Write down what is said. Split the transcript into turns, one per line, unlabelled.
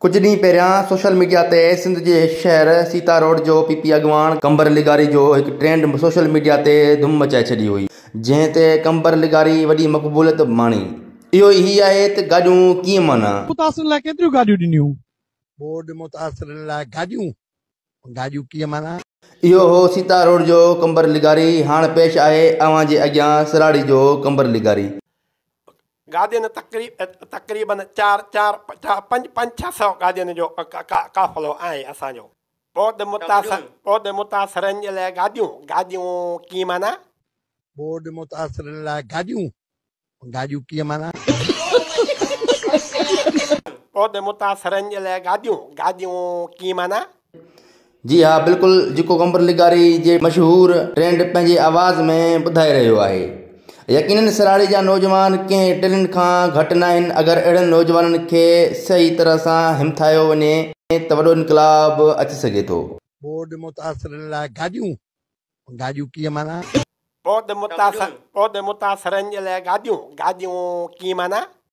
ڪجهه ڏينهن پهريان سوشل ميڊيا تي سنڌ جي شهر سيتا روڊ جو پي پي اڳواڻ قمبر لغاري جو هڪ ٽرينڊ سوشل ميڊيا تي ڌم مچائي ڇڏي هئي جنهن تي قمبر لغاري وڏي مقبوليت ماڻي. اهو هي آهي ته گاڏيون ڪيئن معنيٰ؟
متاثرن لاء ڪيتريون گاڏيون ڏنيون؟
ٻوڏ متاثرن لاء گاڏيون، گاڏيون ڪيئن معنيٰ؟
اهو هو سيتا روڊ جو قمبر لغاري هاڻ پيش آهي اوهان جي اڳيان سراڙي جو قمبر لغاري.
گادين تقريبن چار چار پنج پنج ڇهه سئو گادين جو قافلو آهي اسان جو. ٻوڏ متاثر ٻوڏ متاثرن جي لاء گاديون گاديون ڪيئن معنيٰ؟
ٻوڏ متاثرن لاء گاڏيون گاڏيون ڪيئن معنيٰ؟
ٻوڏ متاثرن جي لاء گاديون گاديون ڪيئن معنيٰ؟
جي ها بلڪل جيڪو قمبر لغاري جي مشهور ٽرينڊ پنهنجي آواز ۾ ٻڌائي رهيو آهي. يقينن سراڙي جا نوجوان ڪنهن ٽيلنٽ کان گهٽ ناهن اگر اهڙن نوجوانن کي صحيح طرح سان همٿايو وڃي ته وڏو انقلاب اچي سگهي ٿو.
ٻوڏ متاثرن لاء گاڏيون، گاڏيون ڪيئن معنيٰ؟
ٻوڏ متاثر ٻوڏ متاثرن جي لاء گاڏيون، گاڏيون ڪيئن معنيٰ؟